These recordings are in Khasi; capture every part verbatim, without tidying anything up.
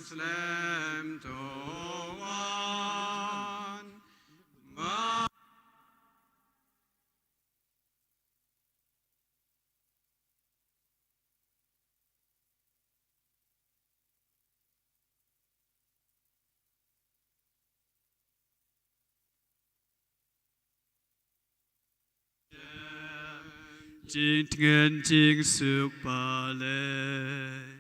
slem to wan. Ma Jingtngen jingsuk balei.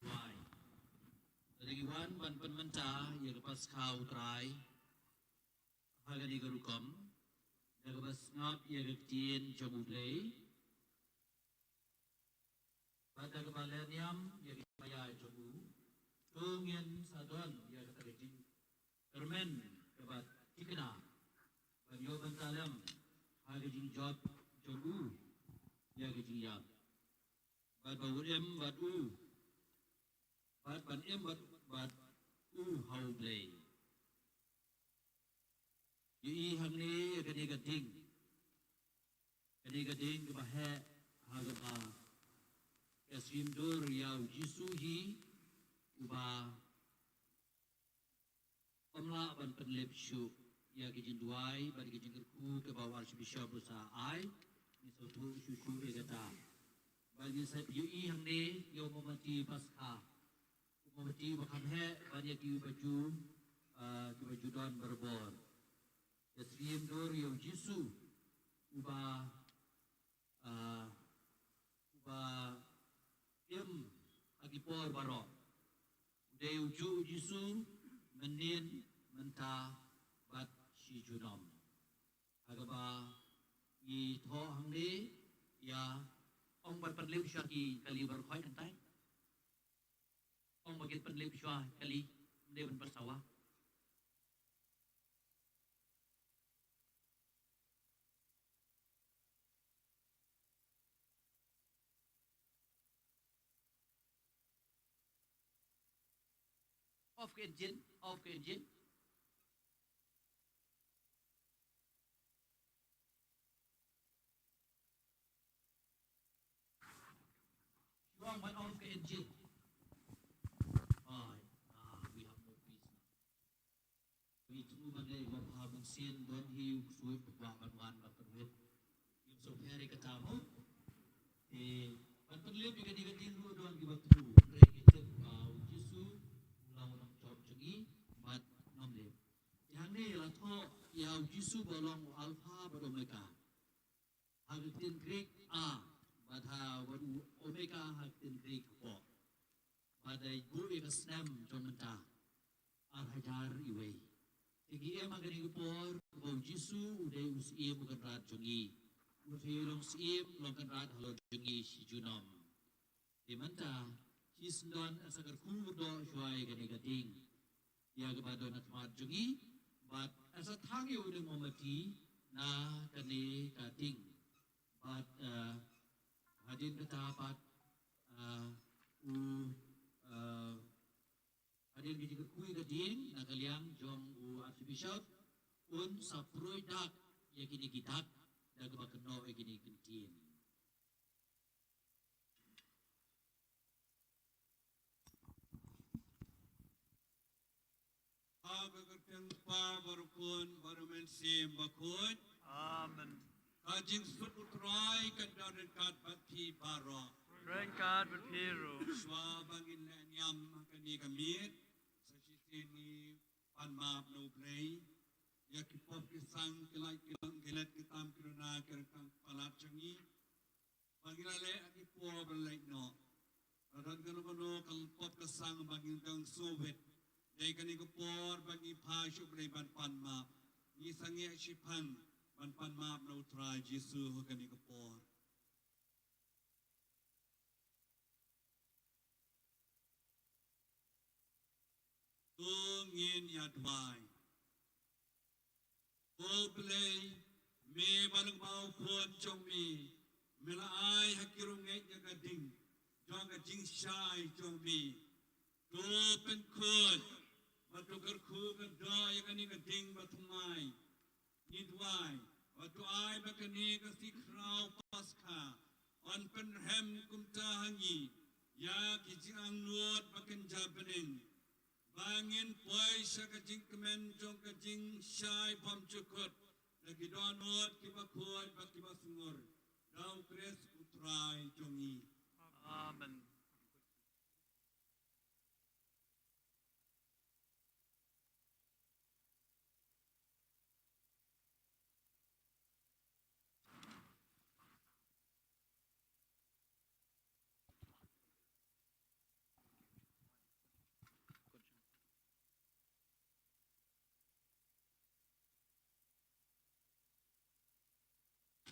Wai. Lada ngi wan ban pynmynta ïa ka Paskha U Trai ha kane ka rukom, da kaba sngap ïa ka ktien jong U Blei, bad da kaba leh niam ïa ka jingmaïa jong u, to ngin sa don ïa kata ka jingkyrmen kaba thikna ban ïoh bynta lem ha ka jingjop jong u ïa ka jingïap, bad ba un im bad u, bad ban im bad, bad u ha U Blei. Ïohi hangne ïa kane ka ding, kane ka ding kaba heh ha kaba ka shim dur ïa U Jisu hi, uba ym lah ban pynlip shuh ïa ki jingduwai bad ki jingkyrkhu kiba u Archbishop u sa ai. Ngi sngewthuh shuh shuh ïa kata. Bad ngi sa ïohi hangne ïa u mombati Paskha, u mombati uba kham heh ban ïa kiba ju, ah, kiba ju don barabor. Ka shim dur ïa U Jisu uba, ah, uba im ha ki por baroh. U dei ujuh U Jisu, mynnin, mynta bad shi junom. Ha kaba ngi thoh hangne ïa, ong ban pynlip shuwa ki kali baroh, hooid, hyntai. Ong ba kin pynlip shuwa kali, ym dei ban pynsawa. Off ka engine, off ka engine. Shuwa ban off ka engine. Ai, ah, we have no peace now. We too Ban leh ïa ka bynta mynsiem, don hi u ksuid u kwah ban wan ban pynwit. Ngim sngewpher ïa kata mo. Te ban pynlip ïa kane ka ding ruh don kiba kyntu. Hynrei ngi tip ba u Jisu u long u nongjop jong ngi bad ngam lip. Te hangne la thoh ïa u Jisu ba long u Alpha bad Omega. Ha ka ktien Greek a, bad ha, bad u Omega ha ka ktien Greek hapoh. Bad da buh ïa ka snem jong mynta ar hajar iwei. Te ngi im ha kane ka por ba u Jisu u dei u Syiem u Kynrad jong ngi. U dei u long Syiem, long Kynrad halor jong ngi shi junom. Te mynta shi syndon, nga sa kyrkhu doh shuwa ïa kane ka ding ïa kaba don ha khmat jong ngi, bad nga sa thang ïa u ding mombati na kane ka ding. Bad, eh, hadien kata pat, eh, u, eh, hadien ka jingkyrkhu ïa ka ding na ka liang jong u Archbishop, un sa pyrshah dak ïa kine ki dak da kaba kynnoh ïa kine ki ktien. Ha ka kyrteng u Kpa bad u Khun bad u Mynsiem Bakhuid. Amen. Ka jingsuk u Trai kan don ryngkat bad phi baroh. Ryngkat bad phi ruh. Shuwa ba ngin leh niam ha kane ka miet, sa shisien ngi pan map na U Blei ïa ki pop ki sang, ki lait ki long, ki let ki tam, ki duna, ki ryngkang palat jong ngi. Ba ngi la leh ha ki por ba la leit noh. Lada don kano kano ka pop ka sang ba ngim dang sngewbit, dei kane ka por ba ngi phai sha U Blei ban pan map. Ngi sangeh shiphang ban pan map na U Trai Jisu ha kane ka por. To ngin ïa duwai. Ko Blei, me ba lyngba u Khun jong me, me la ai ha ki riewngeit ïa ka ding jong ka jingshai jong me. To pynkhuid bad to kyrkhu kyrdoh ïa kane ka ding ba thymmai. Ngi duwai ba to ai ba kane ka sngi khraw Paskha yn pynrhem kumta ha ngi ïa ki jingangnud ba kynja bneng, ba ngin poi sha ka jingkmen jong ka jingshai bymjukut da ki dohnud kiba khuid bad kiba sngur, da U Khrist U Trai jong ngi. Amen.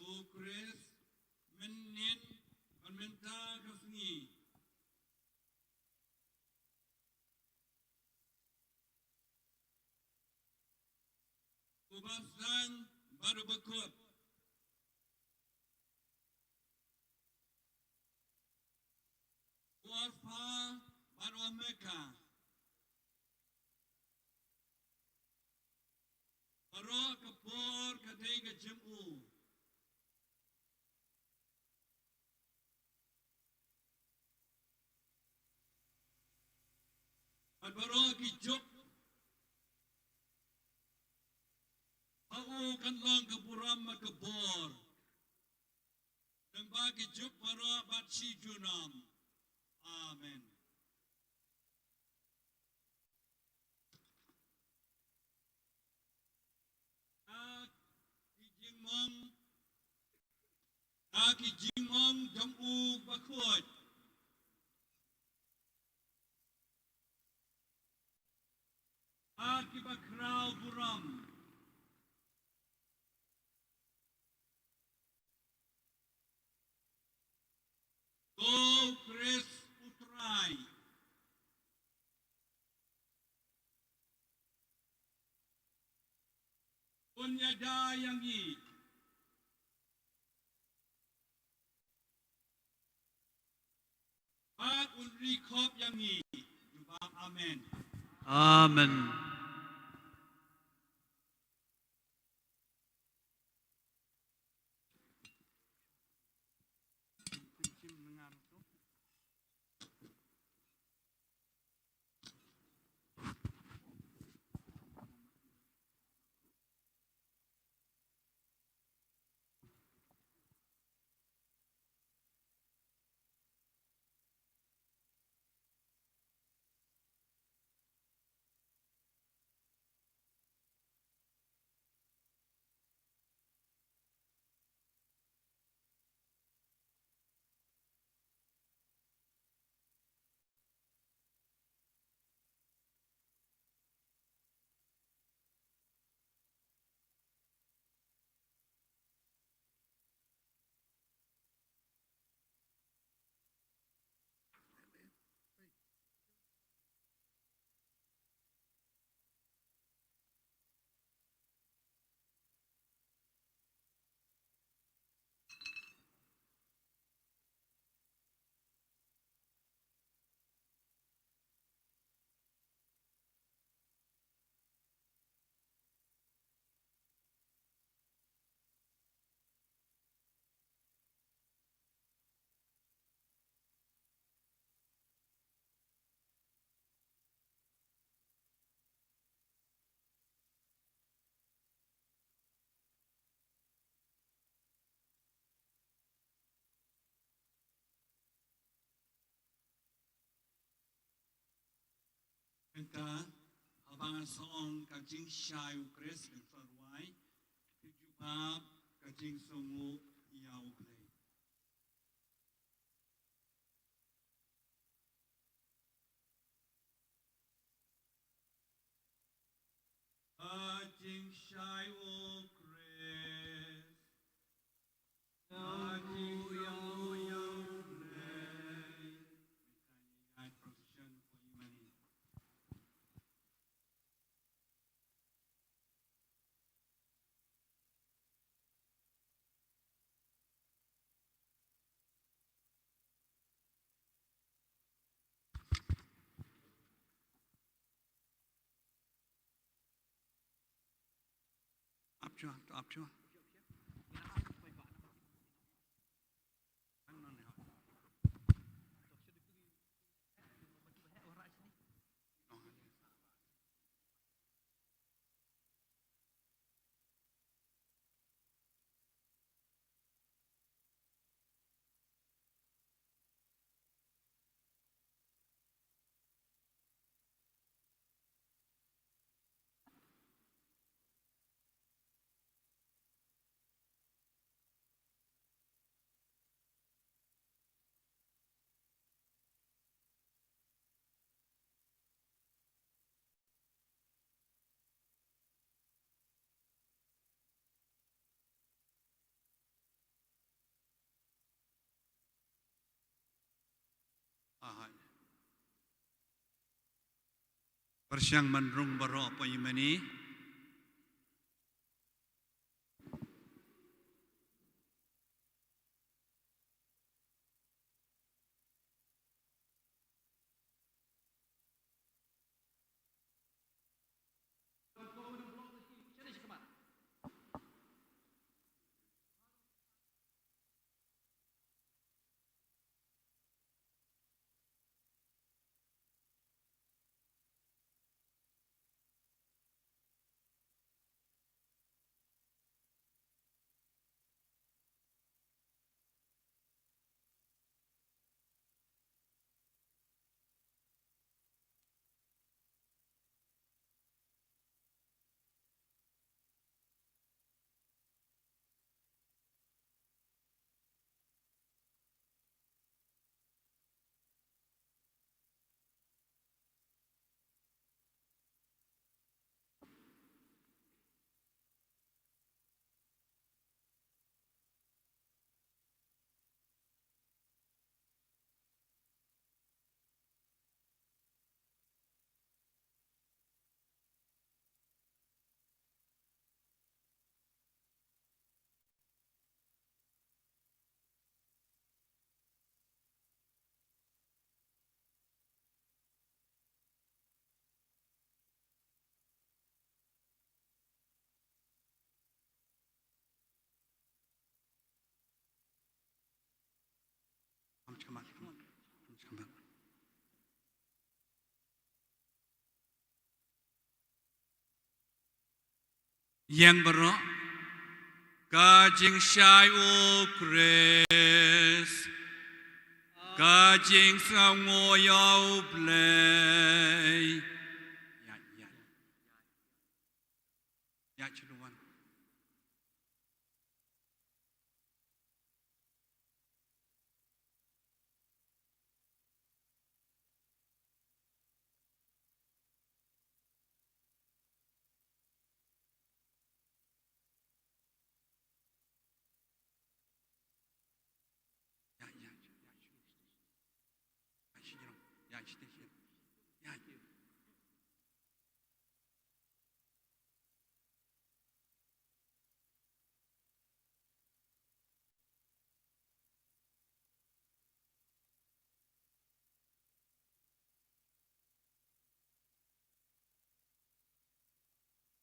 U Khrist, mynnin bad mynta ka sngi, u Basdang bad u Bakhuid, u Alpha bad u Omega. Baroh ka por ka dei ka jong u. Bad baroh ki juk ha u kan long ka burom bad ka bor. Lyngba ki juk baroh bad shi junom. Amen. Ha ki jingmong, ha ki jingmong jong u Bakhuid, ha ki bakhraw burom, ko Khrist U Trai, un ïada ïa ngi. Bad un ri khop ïa ngi. Jubab amen. Amen. Te haba nga sa ong ka jingshai u Khrist, ngan sa rwai, phi jubab ka jingsngewnguh ïa u Blei. Ka jingshai u Khrist. Ka jingshai u Khrist. Ap jua, ap jua. Ahai. Pyrshang ban rung baroh, pynïamane. Ïeng baroh. Ka jingshai u Khrist. Ka jingsngewnguh ïa u Blei. Ïa, ïa. Ïa, shu wan.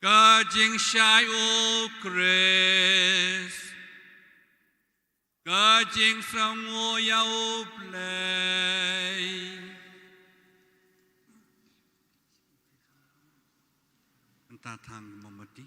Ka jingshai u Khrist. Ka jingsngewnguh ïa u Blei. Nta thang mombati.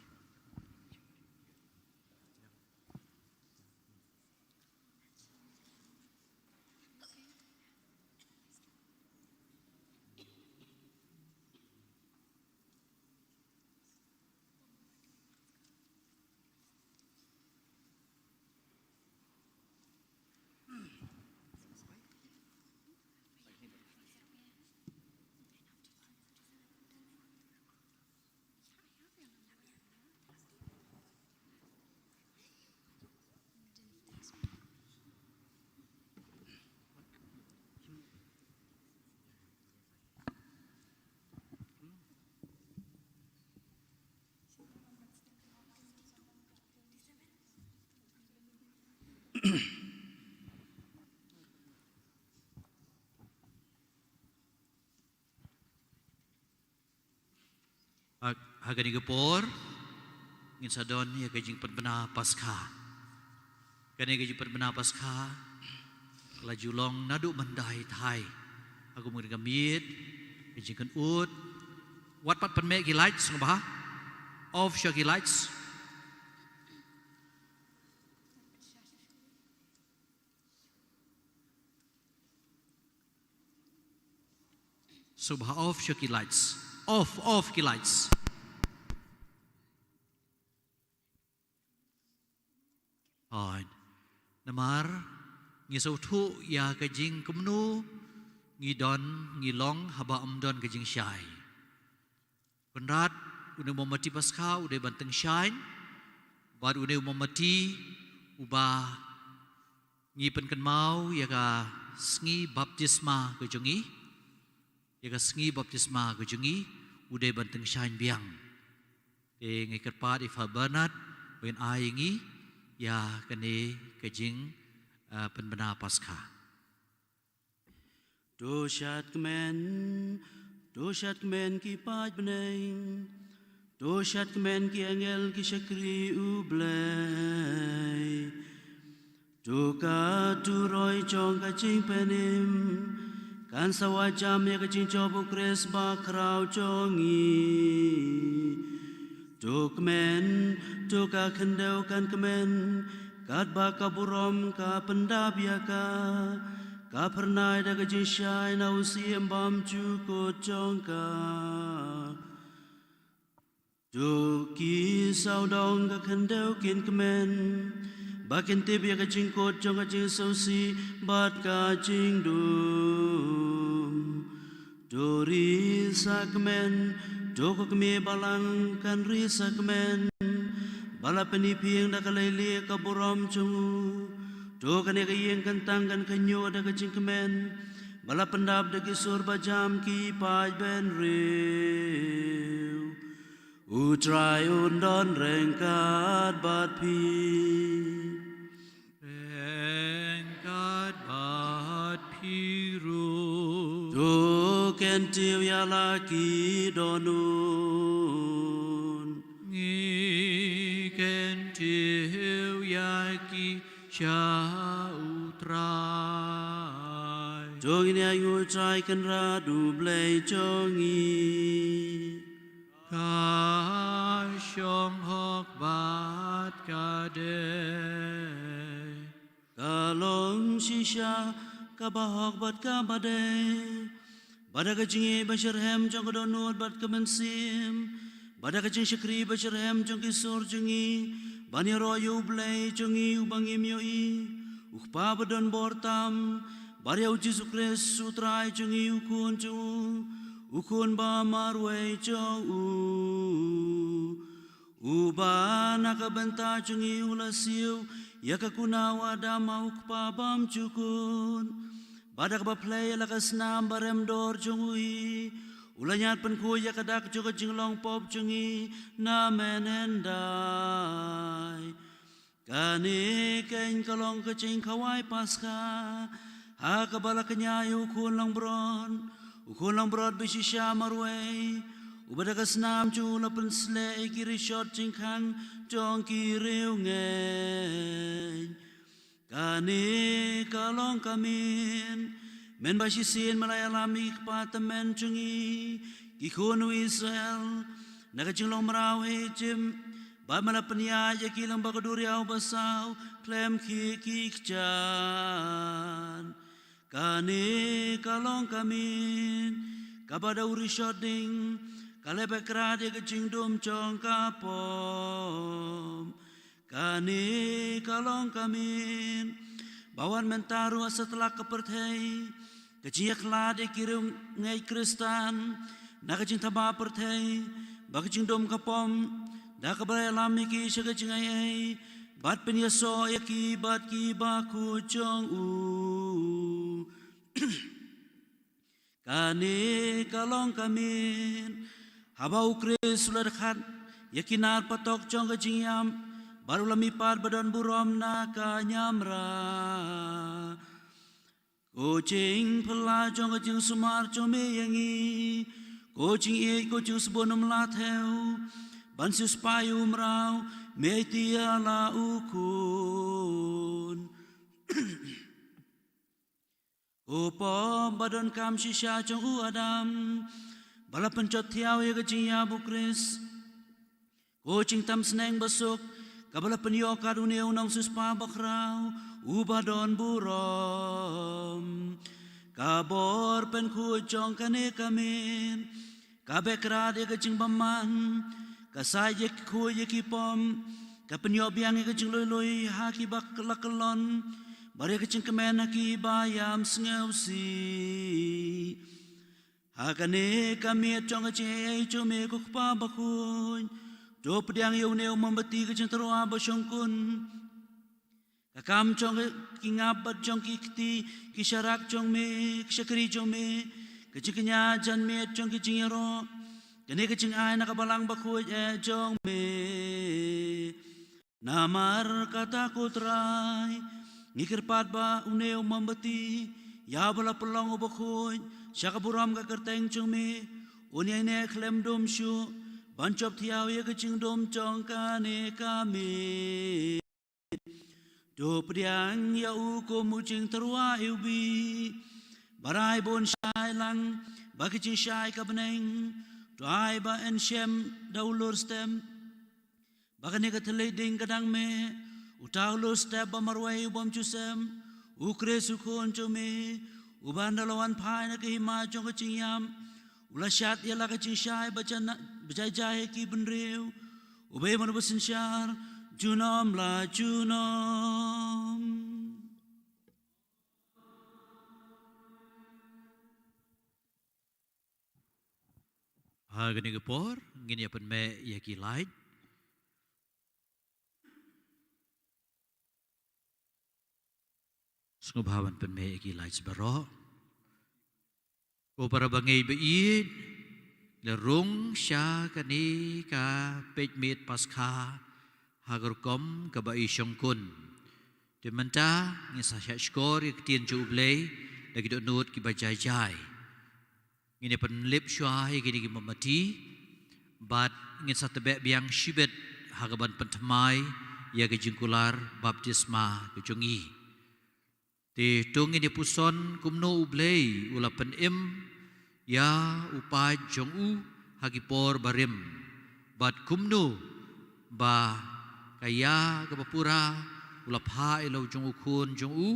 Ha, ha kane ka por, ngin sa don ïa ka jingpynbna Paskha. Kane ka jingpynbna Paskha, la ju long naduh myndai thai. Ha kum ka miet, ka jingkynut. Wat pat pynmih ki lights, ngan ba. Off sha ki lights. Sngewbha off sha ki lights. Off, off ki lights. Hooid. Namar, ngi sngewthuh ïa ka jingkynmaw, ngi don, ngi long, haba ym don ka jingshai. Kynrad, une u mombati Paskha, u dei ban tyngshaiñ, bad une u mombati, uba ngi pynkynmaw, ïa ka sngi baptisma ka jong ngi, ïa ka sngi baptisma ka jong ngi, u dei ban tyngshaiñ biang. Te ngi kyrpad ïa Father Bernard, ban ai ngi, ïa kane ka jing, ah, pynbna Paskha. To shad kmen, to shad kmen ki paid bneng, to shad kmen ki angel ki shakri U Blei. To ka turoi jong ka jingpynim, kan sa wad jam ïa ka jingjop U Khrist bakhraw jong ngi. To kmen, to ka khyndew kan kmen, katba ka burom ka pyndap ïa ka, ka phyrnai da ka jingshai na u Syiem bymjukut jong ka. To ki sawdong ka khyndew kin kmen, ba kin tip ïa ka jingkut jong ka jingsngewsih bad ka jingdum. To ri sa kmen, to ka kmie balang kan ri sa kmen, ba la pyniphieng da ka leilieh ka burom jong u. To kane ka ïing kyntang kan khynñiuh da ka jingkmen, ba la pyndap da ki sur bajam ki paid bynriew. U Trai un don ryngkat bad phi. Ryngkat bad phi ruh. To kyntiew ïa la ki dohnud. Ngi kyntiew ïa ki sha U Trai. To ngin ïa U Trai Kynrad U Blei jong ngi. Ka shong hok bad ka dei. Ka long shisha, kaba hok bad kaba dei. Bad da ka jingïeit ba shitrhem jong ka dohnud bad ka mynsiem, bad da ka jingshakri ba shitrhem jong ki sur jong ngi, ban ïaroh ïa U Blei jong ngi uba ngim ïohi, U Kpa ba don bor tam, bad ïa U Jisu Khrist U Trai jong ngi, U Khun jong u, U Khun ba marwei jong u. Uba na ka bynta jong ngi u la siew ïa ka kuna u Adam ha U Kpa bymjukut. Bad da kaba plie ïa la ka snam barem dor jong u hi, u la ñiad pynkhuid ïa ka dak jong ka jinglong pop jong ngi na mynhyndai. Kane keiñ ka long ka jingkhawai Paskha, ha kaba la kñia ïa U Khun langbrot, U Khun langbrot ba shisha marwei, uba da ka snam jong u la pynsleh ïa ki rishot jingkhang jong ki riewngeit. Kane ka long ka miet, mynba shisien me la ïalam ïa ki kpa tymmen jong ngi, ki khun u Israel, na ka jinglong mraw ha Ijipt, bad me la pynïaid ïa ki lyngba ka duriaw basaw khlem khih ki kjat. Kane ka long ka miet, kaba da u rishot ding, ka la pyrkhat ïa ka jingdum jong ka pop. Kane ka long ka miet, ba wat mynta ruh ha satlak ka pyrthei, ka jingïakhlad ïa ki riewngeit Khristan, na ka jingthaba pyrthei, bad ka jingdum ka pop, da kaba la ïalam ïa ki sha ka jingaiei, bad pynïasoh ïa ki bad ki bakhuid jong u. Kane ka long ka miet, haba U Khrist u la dkhat ïa ki nar patok jong ka jingïap, bad u la mihpat ba don burom na ka ñiamra. Ko jingphylla jong ka jingsumar jong me ïa ngi, Ko jingïeit, ko jingsbun, ym lah thew ban siewspah ïa u mraw, me ïa la u khun. Ko pop ba donkam shisha jong u Adam, ba la pynjot thiaw ïa ka jingïap u Khrist. Ko jingtam sneng basuk, kaba la pynïoh kat une u nongsiewspah bakhraw, uba don burom. Ka bor pynkhuid jong kane ka miet, ka beh krad ïa ka jingbymman, ka sait ïa ki khuid ïa ki pop, ka pynïoh biang ïa ka jinglui lui ha kiba la kyllon, bad ïa ka jingkmen ha kiba ïam sngewsih. Ha kane ka miet jong ka jingaiei jong me ko Kpa bakhuid, to pdiang ïa une u mombati ka jingtyrwa ba shongkun. Ka kam jong ki ngap bad jong ki kti ki sharak jong me, ki shakri jong me, ka jingkñia janmiet jong ki jingïaroh, kane ka jingai na ka balang bakhuid eh jong me. Namar kata ko Trai, ngi kyrpad ba une u mombati, ïa uba la pynlong u bakhuid sha ka burom ka kyrteng jong me, un ïaineh khlem dum shuh ban jop thiaw ïa ka jingdum jong kane ka miet. To pdiang ïa u kum u jingtyrwa iwbih, ba rai ba un shai lang bad ka jingshai ka bneng. To ai ba yn shem da u lur step, ba kane ka thylliej ding ka dang meh, uta u lur step ba marwei u bym ju sem, u Khrist u Khun jong me, uba ynda la wan phai na ka hima jong ka jingïap, u la shad ïa la ka jingshai ba jana-, ba jai jai ha ki bynriew, uba ïa man uba synshar junom la junom. Ha kane ka por ngin ïa pynmeh ïa ki light. Sngewbha ban pynmeh ïa ki light baroh. Ko para bangeit ba ïeit, la rung sha kane ka peit miet Paskha ha ka rukom kaba i shongkun. Te mynta ngin sa shah shkor ïa ka ktien jong U Blei da ki dohnud kiba jai jai. Ngin ïa pynlip shuwa ïa kine ki mombati bad ngin sa tbeh biang shibit ha kaban pynthymmai ïa ka jingkular baptisma ka jong ngi. Te to ngin ïa puson kumno U Blei u la pynim ïa u paid jong u ha ki por barim, bad kumno ba ka ïa kaba pura u la phah ïa la u jong u Khun jong u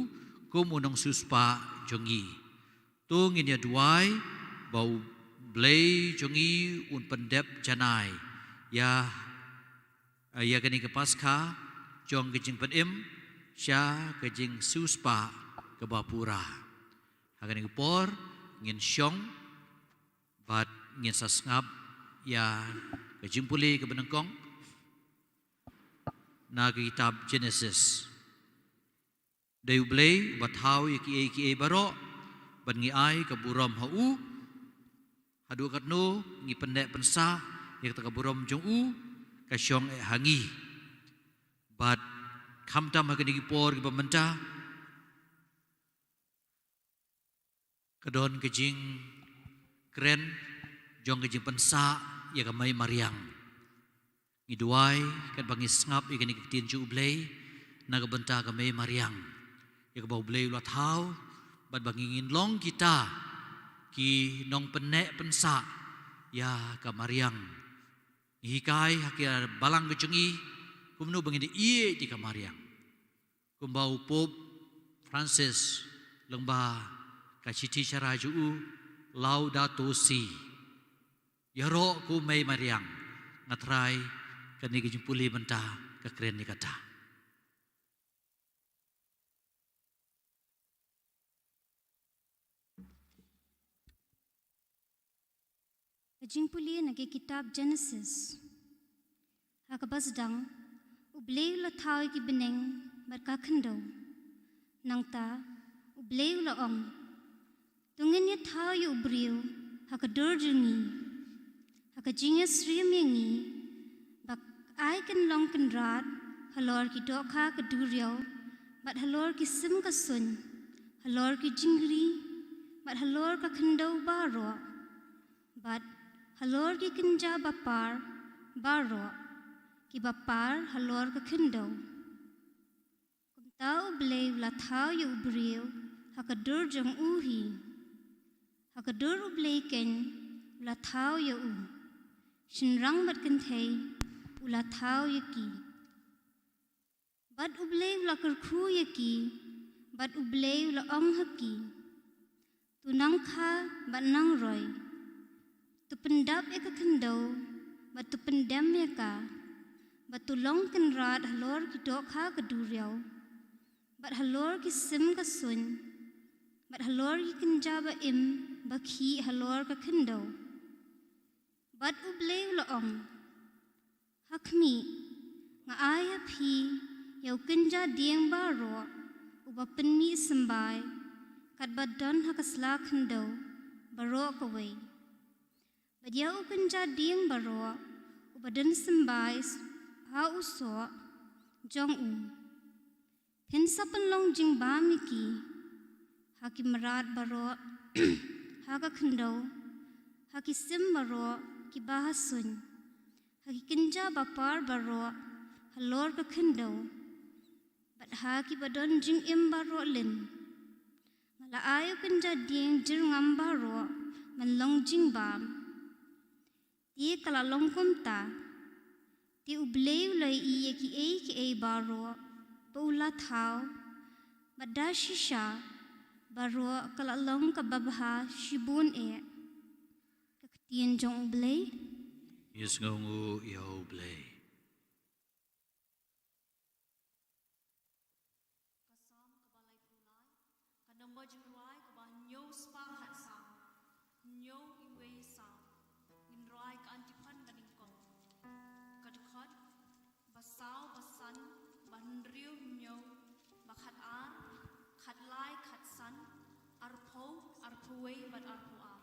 kum u nongsiewspah jong ngi. To ngin ïa duwai ba U Blei jong ngi un pyndep janai ïa, ïa kane ka Paskha jong ka jingpynim sha ka jingsiewspah kaba pura. Ha kane ka por ngin shong bad ngin sa sngap ïa ka jingpule kaba nyngkong na ka kitab Genesis. Dei U Blei uba thaw ïa kiei kiei baroh, bad ngi ai ka burom ha u. Haduh katno ngi pynneh pynsah ïa kata ka burom jong u, ka shong eh ha ngi. Bad khamtam ha kine ki por kiba mynta, ka don ka jingkren jong ka jingpynsah ïa ka mei mariang. Ngi duwai katba ngi sngap ïa kane ka ktien jong U Blei na ka bynta ka mei mariang, ïa kaba U Blei u la thaw, bad ba ngin long kita ki nongpynneh pynsah ïa ka mariang. Ngi hikai ha ki balang ka jong ngi kumno ba ngin ïeit ïa ka mariang. Kumba u Pope Francis lyngba ka shithi sharai jong u, Laudato Si. Ïaroh ko mei mariang. Nga trai kane ka jingpule mynta ka kren ïa kata. Ka jingpule na ka kitab Genesis. Ha kaba sdang, U Blei u la thaw ïa ki bneng bad ka khyndew. Nangta, U Blei u la ong, to ngin ïa thaw ïa u briew ha ka dur jong ngi, ha ka jingïasyriem ïa ngi, ba ai kynlong kynrad halor ki dohkha ka duriaw, bad halor ki sim ka suiñ, halor ki jingri, bad halor ka khyndew baroh. Bad halor ki kynja bapar baroh kiba par halor ka khyndew. Kumta U Blei u la thaw ïa u briew ha ka dur jong u hi. Ha ka dur U Blei keiñ u la thaw ïa u. Shynrang bad kynthei u la thaw ïa ki. Bad U Blei u la kyrkhu ïa ki, bad U Blei u la ong ha ki, to nang kha bad nang roi. To pyndap ïa ka khyndew, bad to pyndem ïa ka, bad to long kynrad halor ki dohkha ka duriaw, bad halor ki sim ka suiñ, bad halor ki kynja ba im ba khih halor ka khyndew. Bad U Blei u la ong, ha khmih, nga ai ha phi ïa u kynja dieng baroh uba pynmih symbai, katba don ha ka sla khyndew baroh kawei. Bad ïa u kynja dieng baroh uba don symbai ha u soh jong u, phin sa pynlong jingbam ïa ki ha ki mrad baroh ha ka khyndew, ha ki sim baroh kiba ha suiñ, ha ki kynja bapar baroh halor ka khyndew, bad ha kiba don jingim baroh lin. Nga la ai u kynja dieng jyrngam baroh ban long jingbam. Te ka la long kumta. Te U Blei u la ïohi ïa kiei kiei baroh ba u la thaw, bad da shisha baroh ka la long kaba bha shibun eh. Ka ktien jong U Blei. Ïa sngewnguh ïa U Blei. Ka Salm kaba laiphew lai, ka nombor jingrwai kaba hynñiew spah khatsaw, hynñiew iwei saw. Ngin rwai ka antiphon banyngkong. Ka dkhot, ba saw, ba san, ba hynriew hynñiew, ba khatar, khatlai khatsan, arphew, arphew wei bad arphew ar.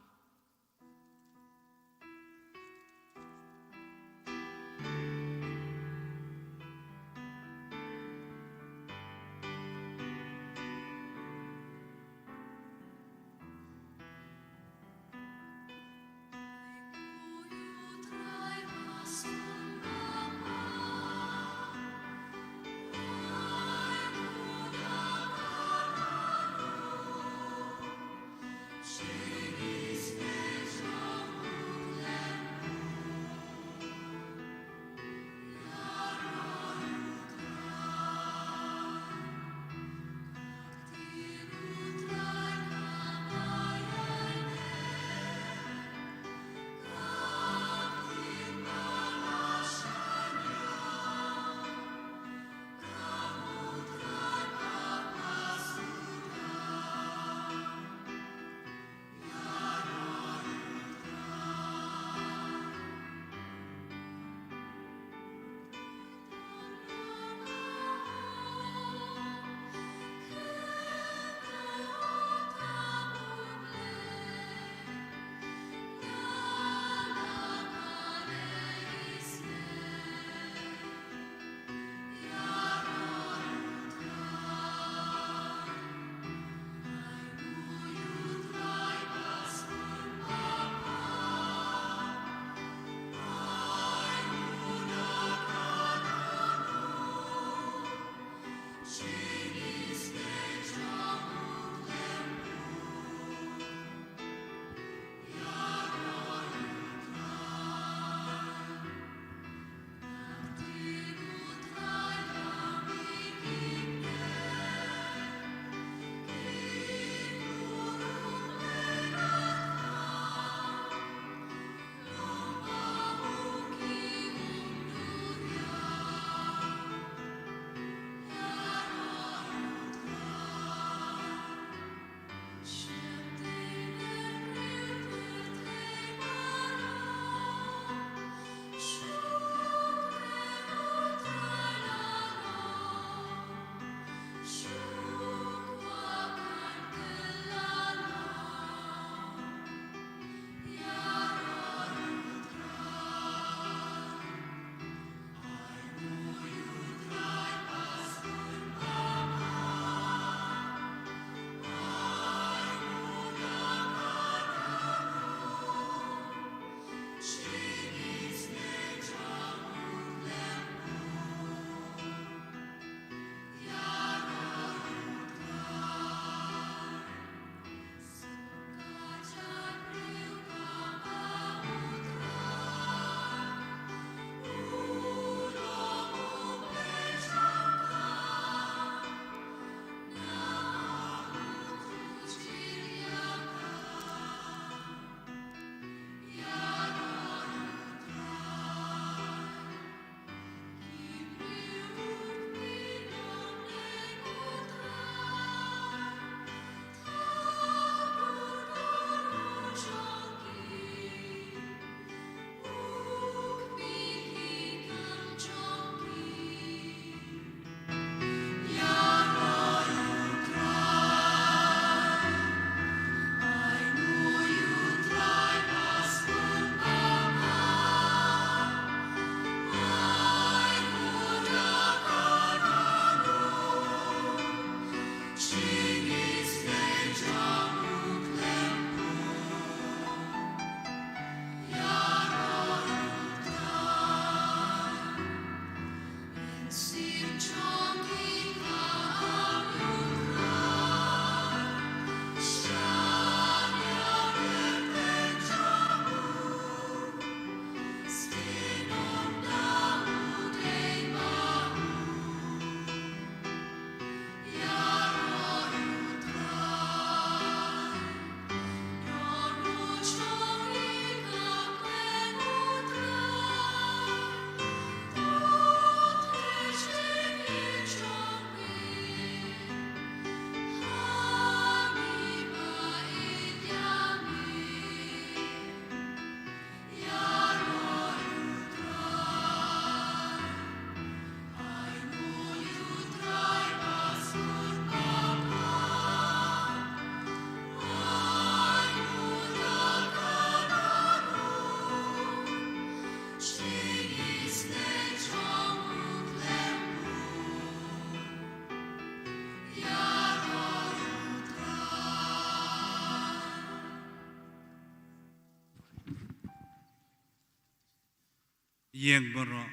Ïeng baroh.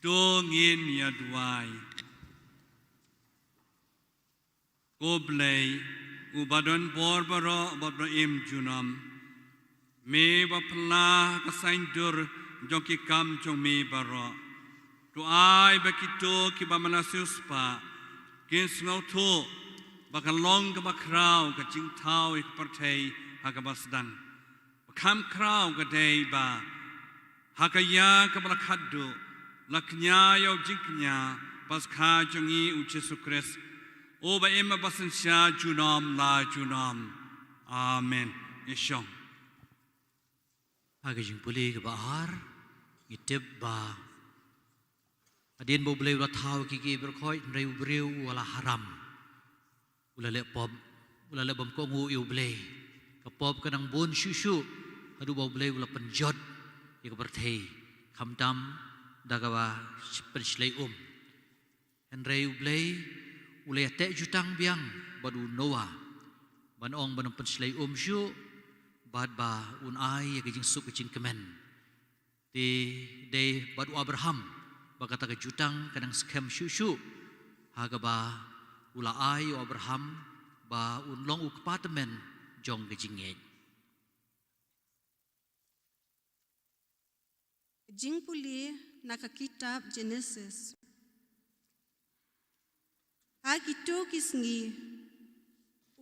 To ngin ïa duwai. Ko Blei, uba don bor baroh bad ba im junom. Me ba pynlah ka saiñdur jong ki kam jong me baroh. To ai ba kito kiba mynta siewspah kin sngewthuh ba ka long kaba khraw ka jingthaw ïa ka pyrthei ha kaba sdang. Ba kham khraw ka dei ba ha ka ïa kaba la khatduh la kñia ïa u jingkñia Paskha jong ngi u Jisu Khrist, uba im bad synshar junom la junom. Amen. Ïa shong. Ha ka jingpule kaba ar, ngi tip ba hadien ba U Blei u la thaw ïa ki, ki briew, hynrei u briew u la haram. U la leh pop, u la leh bymkohnguh ïa U Blei. Ka pop ka nang bun shuh shuh haduh ba U Blei u la pynjot ïa ka pyrthei, khamtam da kaba pynshlei um. Hynrei U Blei u la ïateh jutang biang bad u Noah, ban ong ban ym pynshlei um shuh, bad ba un ai ïa ka jingsuk ka jingkmen. Te dei bad u Abraham ba kata ka jutang ka nang skhem shuh shuh, ha kaba u la ai u Abraham ba un long u kpa tymmen jong ka jingngeit. Jingpule na ka kitab Genesis. Ha kito ki sngi,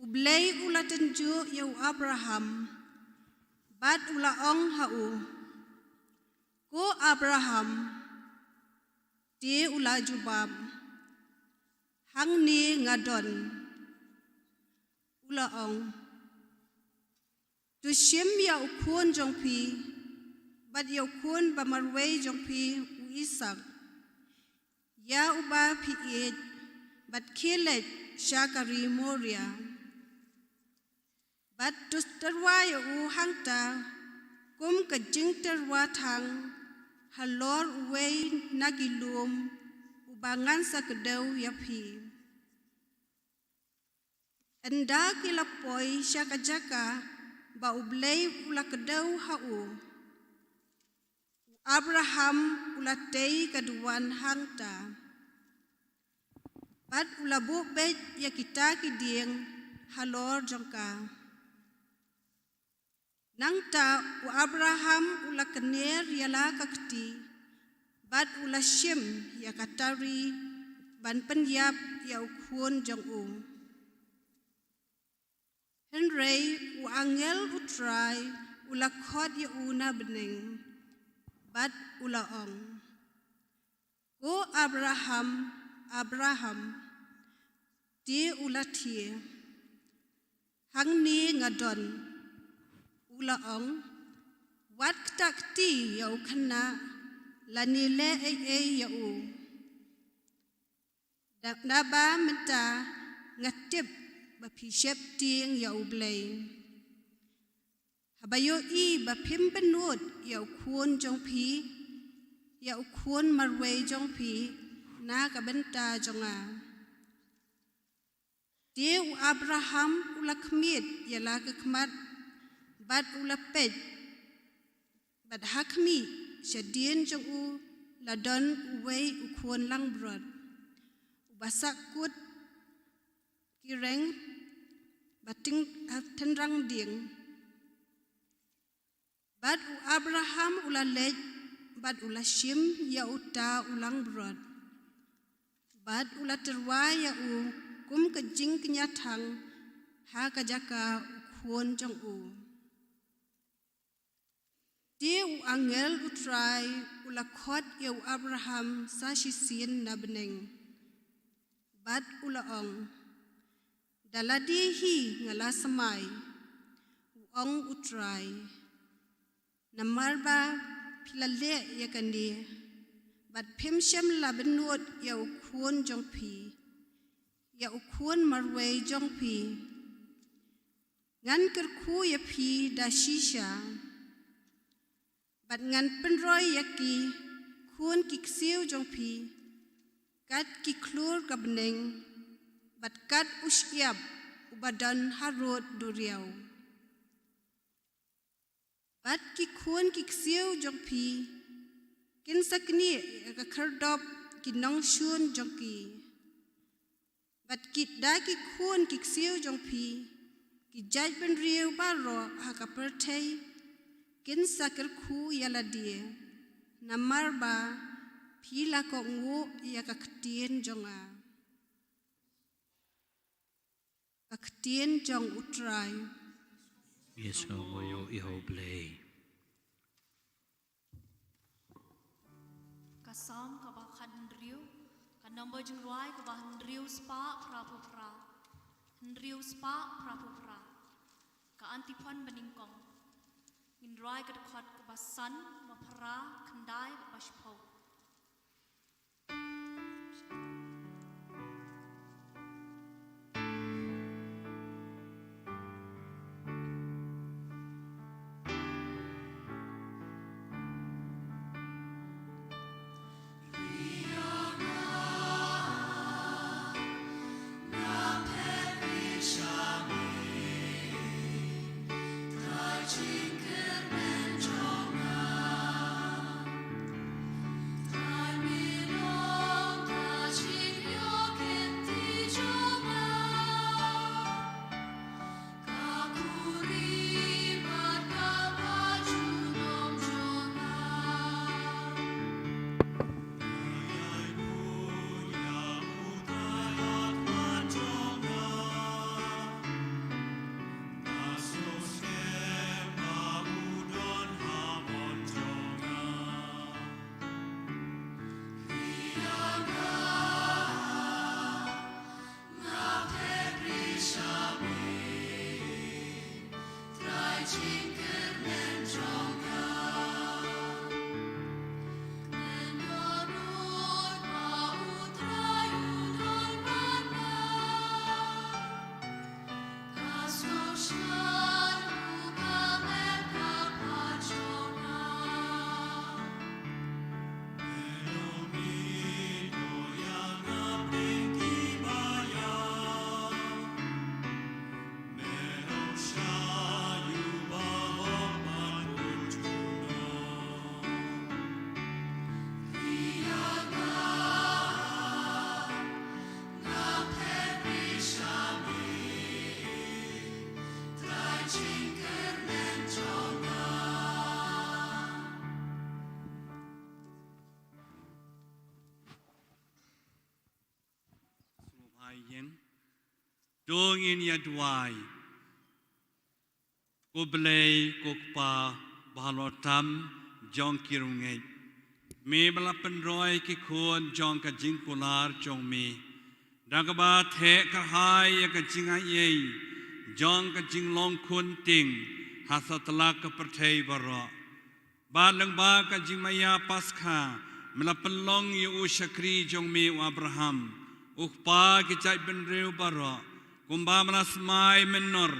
U Blei u la tynjuh ïa u Abraham, bad u la ong ha u, "Ko Abraham." Te u la jubab, "Hangne nga don." U la ong, "To shim ïa u khun jong phi, bad ïa u khun ba marwei jong phi u Isaak, ïa uba phi ïeit, bad khie leit sha ka ri Moria. Bad to tyrwa ïa u hangta, kum ka jingtyrwa thang halor uwei na ki lum uba ngan sa kdew ïa phi." Ynda ki la poi sha ka jaka ba U Blei u la kdew ha u, u Abraham u la tei ka duwan hangta, bad u la buh beit ïa kita ki dieng halor jong ka. Nangta u Abraham u la kner ïa la ka kti, bad u la shim ïa ka tari ban pynïap ïa u khun jong u. Hynrei u angel U Trai u la khot ïa u na bneng, bad u la ong, "Ko Abraham, Abraham." Te u la thiah, "Hangne nga don." U la ong, "Wat kta kti ïa u khynnah, lane leh ei ei ïa u. Da, naba mynta nga tip ba phi sheptieng ïa U Blei, haba ïohi ba phim bynnud ïa u khun jong phi, ïa u khun marwei jong phi, na ka bynta jong nga." Te u Abraham u la khmied ïa la ka khmat, bad u la peit, bad ha khmih shadien jong u la don uwei u khun langbrot, uba sahkut ki reng ba tyng, ha tynrang dieng. Bad u Abraham u la leit, bad u la shim ïa uta u langbrot, bad u la tyrwa ïa u kum ka jingkñia thang ha ka jaka u khun jong u. Te u angel U Trai u la khot ïa u Abraham sa shisien na bneng, bad u la ong, "Da lade hi nga la smai," u ong U Trai, "namar ba phi la leh ïa kane, bad phim shym la bynnud ïa u khun jong phi, ïa u khun marwei jong phi. Ngan kyrkhu ïa phi da shisha, bad ngan pynroi ïa ki khun ki ksiew jong phi kat ki khlur ka bneng, bad kat u shyiap uba don harud duriaw. Bad ki khun ki ksiew jong phi Kin sa knieh ïa ka khyrdop ki nongshun jong ki. Bad ki da ki khun ki ksiew jong phi, ki jaitbynriew baroh ha ka pyrthei kin sa kyrkhu ïa lade, namar ba phi la kohnguh ïa ka ktien jong nga. Ka ktien jong U Trai. Ïa sngewbha ïa U Blei. Ka Salm kaba khathynriew, ka nombor jingrwai kaba hynriew spah phra phew phra. Hynriew spah phra phew phra. Ka antiphon banyngkong. Ngin rwai ka dkhot kaba san, ba phra, khyndai, ba shiphew. Sngewbha ïa ngin. To ngin ïa duwai. Ko Blei, ko Kpa ba halor tam jong ki riewngeit, me ba la pynroi ki khun jong ka jingkular jong me da kaba theh kyrhai ïa ka jingaiei jong ka jinglong khun tieng ha satlak ka pyrthei baroh. Bad lyngba ka jingmaïa Paskha, me la pynlong ïa u shakri jong me u Abraham, u kpa ki jaitbynriew baroh, kumba me la smai mynnor,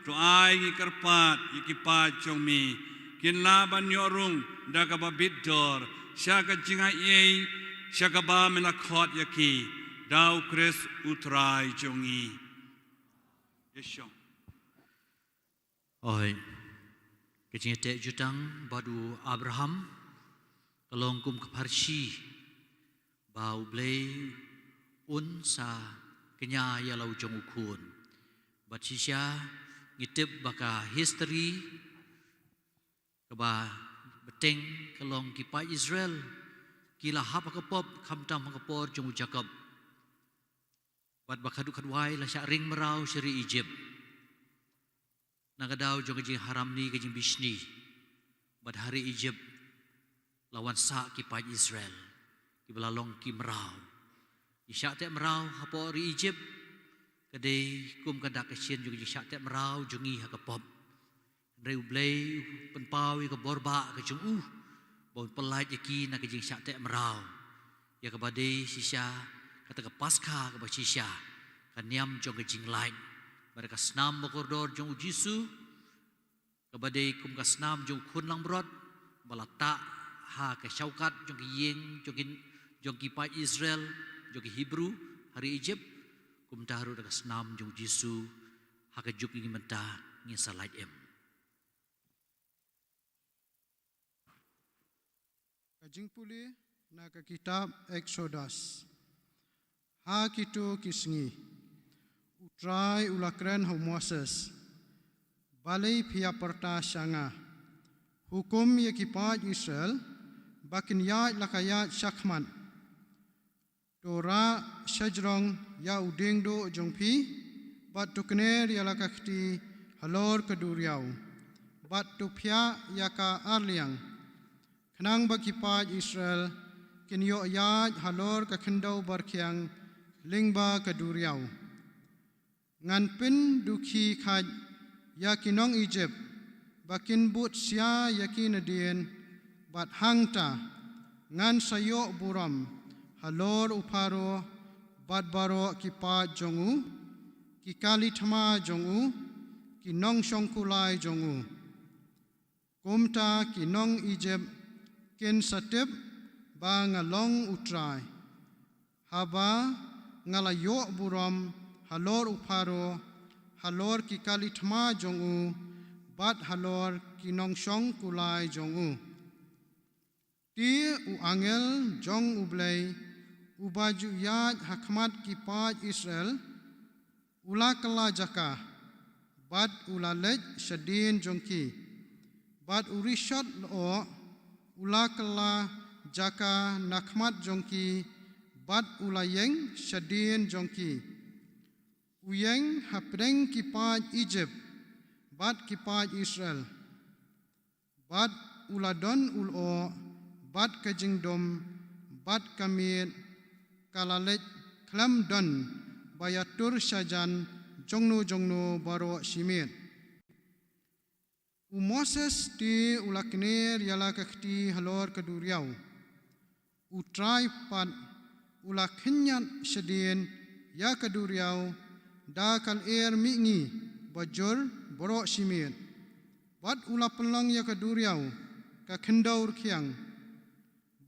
to ai ngi kyrpad ïa ki paid jong me kin lah ban ïoh rung da kaba bit dor sha ka jingaiei sha kaba me la khot ïa ki da u Khrist u Trai jong ngi. Ïa shong. Oi, ka jingïateh jutang bad u Abraham ka long kum ka pharshi ba U Blei un sa kñia ïa la u jong u khun. Bad shisha ngi tip ba ka history kaba bteng ka long ki paid Israel ki la hap ha ka pop khamtam ha ka por jong u Jakob. Bad ba khadduh khadwai la shah ring mraw sha ri Egypt. Na ka daw jong ka jingharamni ka jingbishni. Bad ha ri Egypt la wan sah ki paid Israel kiba la long ki mraw. Ki shah teh mraw hapoh ri Egypt ka dei kum ka dak ka shin jong ka jingshah teh mraw jong ngi ha ka pop. Hynrei U Blei u pynpaw ïa ka bor ba ka jong u ba un pyllait ïa ki na ka jingshah teh mraw. Ïa kaba dei shisha kata ka Paskha kaba shisha, ka niam jong ka jinglait. Bad ka snam ba kordor jong U Jisu kaba dei kum ka snam jong u khun langbrot ba la tah ha ka shawkat jong ki ïing jong ki, jong ki paid Israel, jong ki Hebru ha ri Egypt. Kumta ruh da ka snam jong U Jisu ha ka juk jong ngi mynta ngin sa lait im. Ka jingpule na ka kitab Eksodos. Ha kito ki sngi, U Trai u la kren ha u Moses, balei phi ïa pyrta sha nga? Hukum ïa ki paid Israel ba kin ïaid la ka ïaid shakhmat. To rah shajrong ïa u diengduh jong phi, bad to kner ïa la ka kti halor ka duriaw, bad to phiah ïa ka arliang, khnang ba ki paid Israel kin ïoh ïaid halor ka khyndew barkhiang lyngba ka duriaw. Ngan pyndukhi khait ïa ki nong Ijipt ba kin bud sia ïa ki nadien, bad hangta ngan sa ïoh burom halor u Pharaoh bad baroh ki paid jong u, ki kali thma jong u, ki nongshong kulai jong u. Kumta ki nong Ijipt kin sa tip ba nga long U Trai, haba nga la ïoh burom halor u Pharaoh, halor ki kali thma jong u, bad halor ki nongshong kulai jong u. Te u angel jong U Blei, uba ju ïaid ha khmat ki paid Israel, u la kylla jaka, bad u la leit shadien jong ki. Bad u rishot lyoh u la kylla jaka na khmat jong ki, bad u la ïeng shadien jong ki. U ïeng hapdeng ki paid Ijipt bad ki paid Israel. Bad u la don u lyoh, bad ka jingdum, bad ka miet ka la leit khlem don ba ïatur shajan jongno jongno baroh shi miet. U Moses te u la kner ïa la ka kti halor ka duriaw. U Trai pat u la khynñiat shadien ïa ka duriaw da ka lyer mihngi bajur baroh shi miet. Bad u la pynlong ïa ka duriaw ka khyndew rkhiang,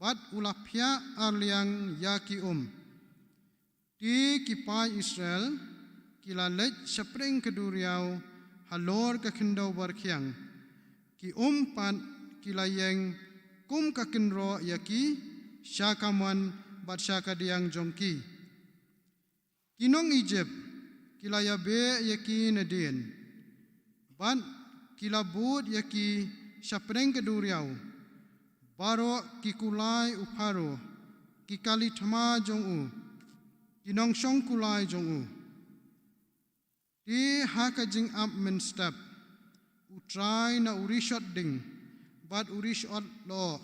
bad u la phiah arliang ïa ki um. Te ki paid Israel ki la leit shapdeng ka duriaw halor ka khyndew barkhiang. Ki um pat ki la ïeng kum ka kynroh ïa ki sha ka mon bad sha ka diang jong ki. Ki nong Ijipt ki la ïabeh ïa ki nadien, bad ki la bud ïa ki shapdeng ka duriaw. Baroh ki kulai u Pharaoh, ki kali thma jong u, ki nongshong kulai jong u. Te ha ka jingap mynstep, U Trai na u rishot ding bad u rishot lyoh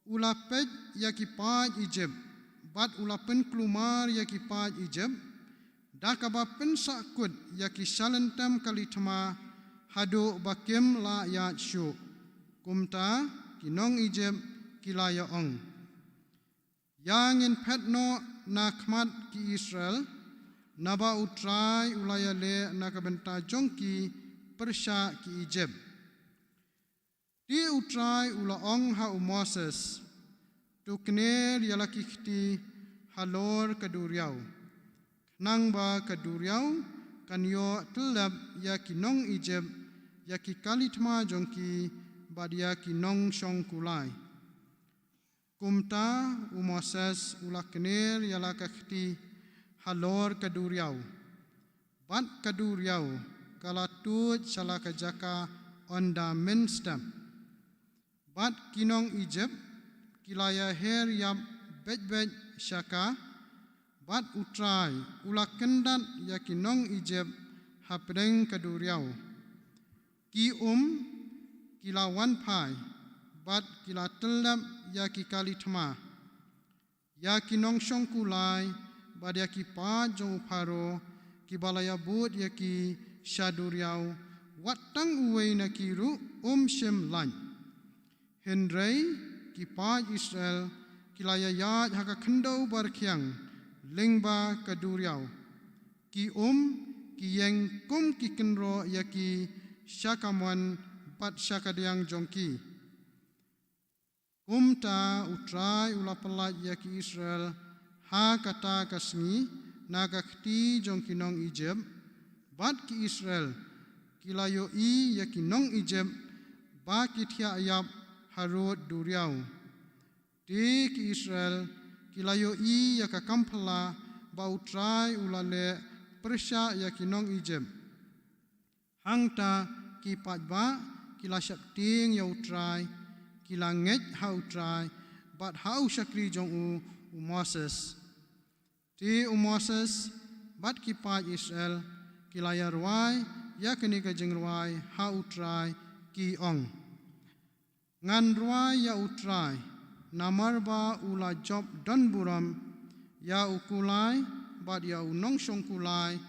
u la peit ïa ki paid Ijipt, bad u la pynkulmar ïa ki paid Ijipt da kaba pynsahkut ïa ki shalynter kali thma haduh ba kim lah ïaid shuh. Kumta ki nong Ijipt ki la ïa ong, ïa ngin phet noh na khmat ki Israel, naba U Trai u la ïaleh na ka bynta jong ki pyrshah ki Ijipt. Te U Trai u la ong ha u Moses, to kner ïa la ki kti halor ka duriaw, khnang ba ka duriaw kan ïoh tyllep ïa ki nong Ijipt, ïa ki kali thma jong ki, bad ïa ki nongshong kulai. Kumta u Moses u la kner ïa la ka kti halor ka duriaw, bad ka duriaw ka la tuid sha la ka jaka ynda mynstep. Bad ki nong Ijipt ki la ïaher ïap beit beit sha ka, bad U Trai u la kyndat ïa ki nong Ijipt hapdeng ka duriaw. Ki um ki la wan phai, bad ki la tyllep ïa ki kali thma, ïa ki nongshong kulai, bad ïa ki paid jong u Pharaoh, kiba la ïabud ïa ki sha duriaw, wat tang uwei na ki ruh um shym lait. Hynrei ki paid Israel ki la ïaïaid ha ka khyndew barkhiang lyngba ka duriaw. Ki um ki ïeng kum ki kynroh ïa ki sha ka mon bad sha ka diang jong ki. Kumta U Trai u la pyllait ïa ki Israel ha kata ka sngi na ka kti jong ki nong Ijipt, bad ki Israel ki la ïohi ïa ki nong Ijipt ba ki thiah ïap harud duriaw. Te ki Israel ki la ïohi ïa ka kam phylla ba U Trai u la leh pyrshah ïa ki nong Ijipt. Hangta ki paidbah ki la sheptieng ïa U Trai, ki la ngeit ha U Trai bad ha u shakri jong u, u Moses. Te u Moses bad ki paid Israel ki la ïa rwai ïa kane ka jingrwai ha U Trai, ki ong: Ngan rwai ïa U Trai, namar ba u la jop don burom, ïa u kulai bad ïa u nongshong kulai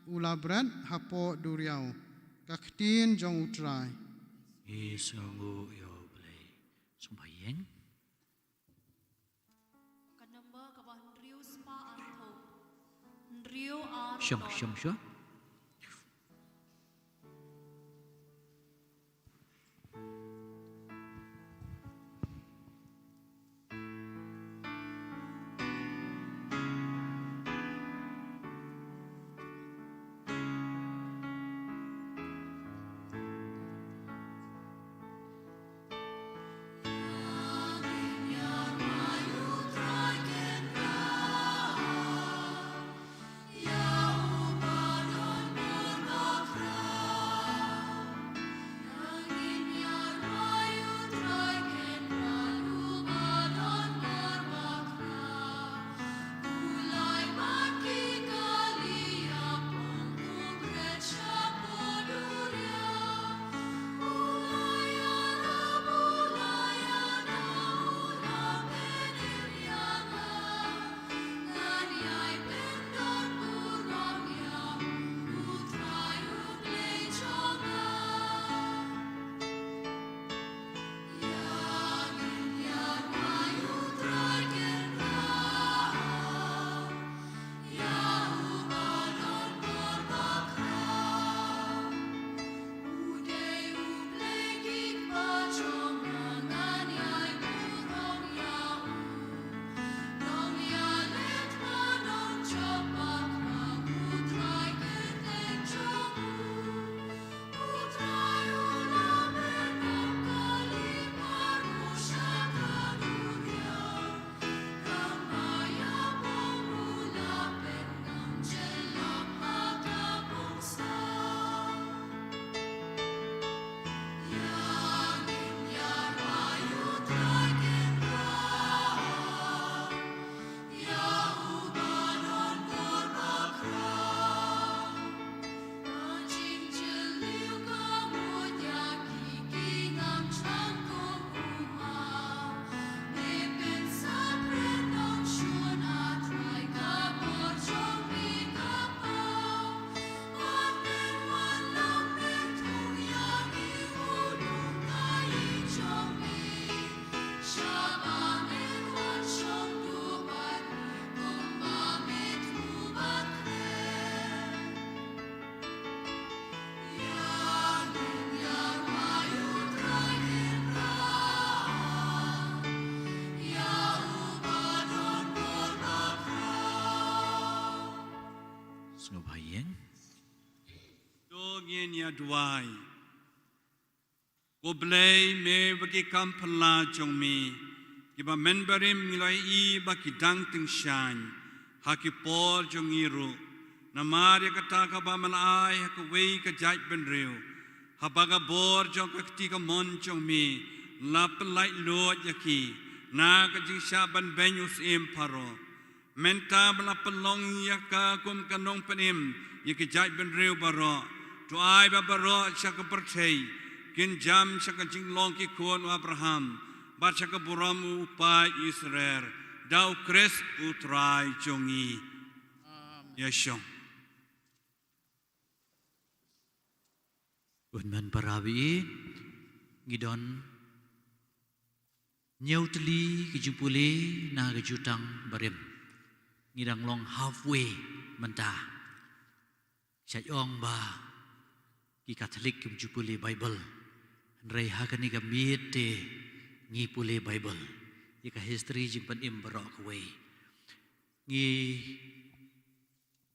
u la bret hapoh duriaw. Ka ktien jong U Trai. Ngi sngewnguh ïa U Blei. Sngewbha ïeng. Ka number kaba hynriew spah arphew. Hynriew ar Shong, shong, shong. Sngewbha ïeng. To ngin ïa duwai. Ko Blei, me bad ki kam phylla jong me kiba mynbarim, ngi la ïohi ba ki dang tyngshaiñ ha ki por jong ngi ruh. Namar ïa kata kaba me la ai ha kawei ka jaitbynriew, haba ka bor jong ka kti kamon jong me la pyllait luid ïa ki na ka jingshah ban beiñ u syiem Pharaoh. Mynta ba la pynlong ïa ka kum ka nongpynim ïa ki jaitbynriew baroh, to ai ba baroh sha ka pyrthei kin jam sha ka jinglong ki khun u Abraham bad sha ka burom u paid Israel, da U Khrist U Trai jong ngi. Amen. Ïa shong. Bun mon para baieit, ngi don hynñiew tylli ki jingpule na ka jutang barim. Ngi dang long halfway mynta. Shait ong ba ki Katholik kim ju pule Baibl, hynrei ha kane ka miet te ngi pule Baibl. Ïa ka history jingpynim baroh kawei. Ngi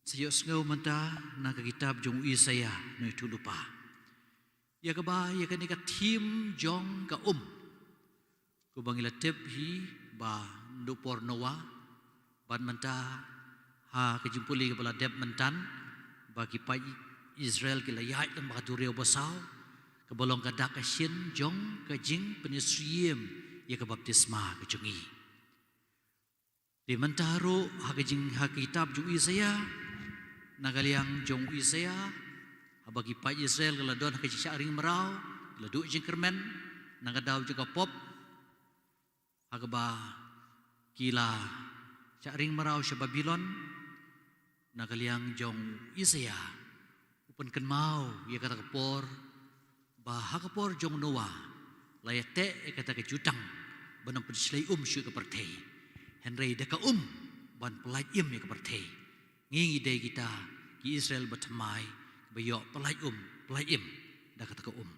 sa ïohsngew mynta na ka kitab jong u Isaïah, u nongïathuhlypa. Ïa kaba, ïa kane ka theme jong ka um, kumba ngi la tip hi, ba naduh por Noah bad mynta ha ka jingpule kaba la dep mynta, ba ki paid Israel ki la ïaid lem bad ka duriaw basaw kaba long ka dak ka shin jong ka jingpynsyriem ïa ka baptisma ka jong ngi. Te mynta ruh ha ka jing ha ka kitab jong u Isaïah, na ka liang jong u Isaïah, haba ki paid Israel ki la don ha ka jingshah ring mraw, ki la duh jingkyrmen na ka daw jong ka pop, ha kaba ki la shah ring mraw sha Babilon, na ka liang jong u Isaïah u pynkynmaw ïa kata ka por, ba ha ka por jong Noah la ïateh ïa kata ka jutang ban ym pynshlei um shuh ïa ka pyrthei, hynrei da ka um ban pyllait im ïa ka pyrthei. Ngi ngi dei kita ki Israel bathymmai ba ïoh pyllait um, pyllait im da kata ka um.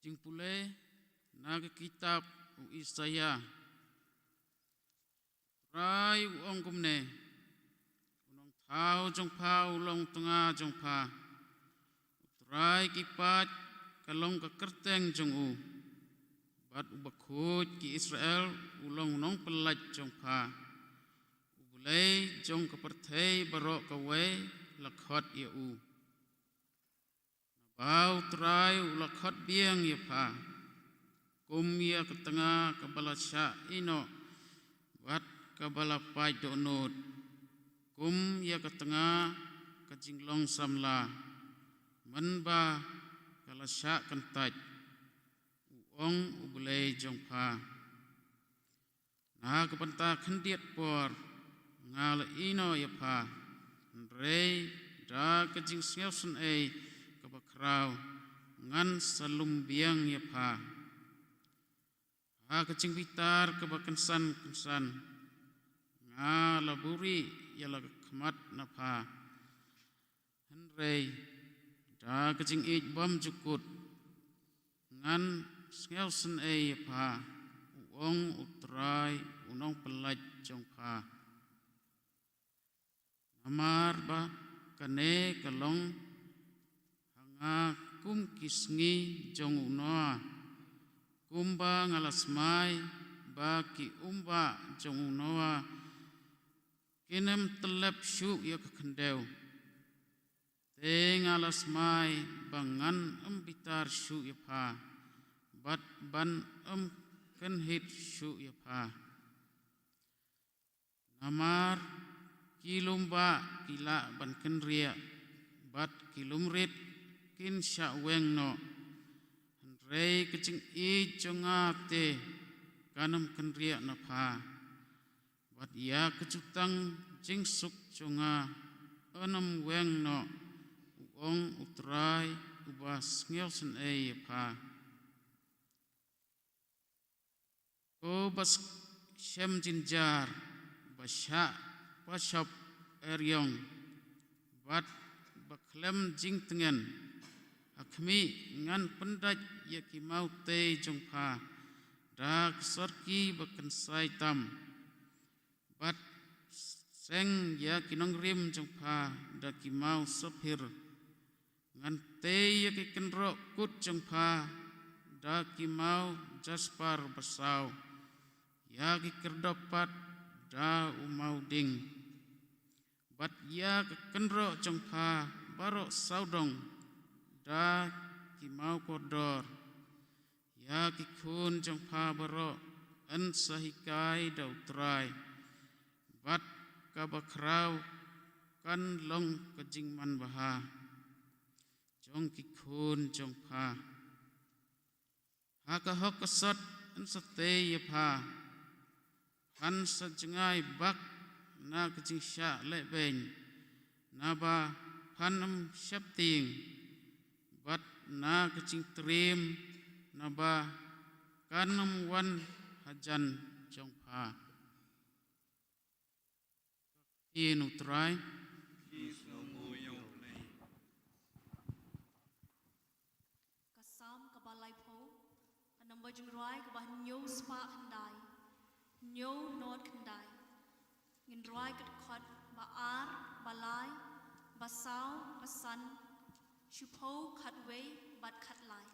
Jingpule na ka kitab u Isaïah. Trai u ong kumne: U nongthaw jong pha u long tnga jong pha. U Trai ki paid ka long ka kyrteng jong u, bad u Bakhuid ki Israel u long u nongpyllait jong pha. U Blei jong ka pyrthei baroh kawei la khot ïa u. Naba u Trai u la khot biang ïa pha kum ïa ka tnga kaba la shah ïehnoh bad kaba la pait dohnud, kum ïa ka tnga ka jinglong samla, mynba ka la shah kyntait, u ong u Blei jong pha. Na ka bynta khyndiat por nga la ïehnoh ïa pha, hynrei da ka jingsngewsynei kaba khraw ngan sa lum biang ïa pha. Ha ka jingbitar kaba kynsan kynsan nga la buhrieh ïa la ka khmat na pha, hynrei da ka jingïeit bymjukut ngan sngewsynei ïa pha, u ong u Trai u nongpyllait jong pha. Namar ba kane ka long ha nga kum ki sngi jong u Noah, kumba nga la smai ba ki umbah jong u Noah kin ym tyllep shuh ïa ka khyndew. Te nga la smai ba ngan ym bitar shuh ïa pha, bad ban ym kynhit shuh ïa pha. Namar ki lumbah ki lah ban kynriah, bad ki lumrit kin shah weng noh. Hynrei ka jingïeit jong nga te kan ym kynriah na pha, bad ïa ka jutang jingsuk jong nga yn ym weng noh, u ong u Trai uba sngewsynei ïa pha. Ko ba shem jynjar, ba shah pashop eriong, bad ba khlem jingtngen, ha khmih ngan pyndait ïa ki mawtei jong pha da ka sorki ba kynsai tam, bad seng ïa ki nongrim jong pha da ki maw saphir. Ngan tei ïa ki kynroh kut jong pha da ki maw jaspar basaw, ïa ki kyrdoh pat da u maw ding, bad ïa ki kynroh jong pha baroh sawdong da ki maw kordor. Ïa ki khun jong pha baroh yn sa hikai da u Trai, bad kaba khraw kan long ka jingmanbha jong ki khun jong pha. Ha ka hok ka sot yn sa tei ïa pha, phan sa jngai bak na ka jingshah lehbeiñ, naba phan ym sheptieng, bad na ka jingtriem, naba kan ym wan hajan jong pha. Ïa u Trai. Ka Salm kaba laiphew, ka nombar jingrwai kaba hynñiew spah khyndai, hynñiew nod khyndai. Ngin rwai ka dkhot ba ar, ba lai, ba saw, ba san, shiphew, khatwei bad khatlai.